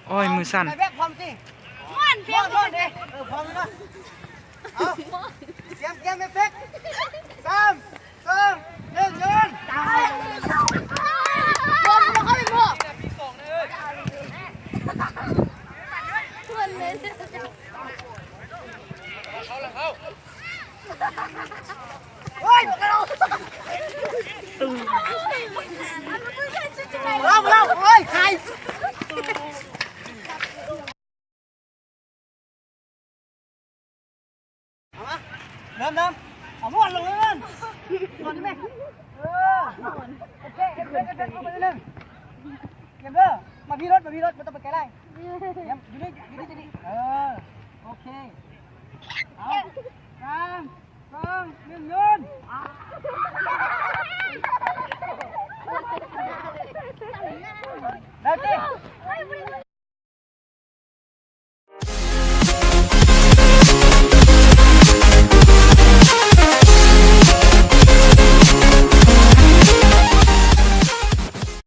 ໂອ້ຍ ມືສັ່ນ. ໄປແບບພ້ອມຕິ ມ່ວນ ມ່ວນເດ້. ເອີ ພ້ອມແລ້ວເນາະ. ເອົາ ກຽມ ກຽມ ເອຟເຟັກ. ສາມ ສອງ ໜຶ່ງ ເລີ່ມ. ເອົາມາ ເລີ່ມ ເລີ່ມ. ເອົາ ມ້ວນລົງເລີຍ ມ້ວນ ມ້ວນນີ້ແມ່. ເອີ ໂອເຄ ເອຟເຟັກ ເອຟເຟັກ ເຂົ້າໄປໜຶ່ງ. ກຽມເດີ ມາພີ້ລົດ ມາພີ້ລົດ ບໍ່ຕ້ອງໄປໄກຫຼາຍ. ກຽມ ຢູ່ນີ້ ຢູ່ນີ້ ຢູ່ນີ້. ເອີ ໂອເຄ. ເອົາ ສາມ ສອງ ໜຶ່ງ ໂຍນ. ໄດ້ຕິ.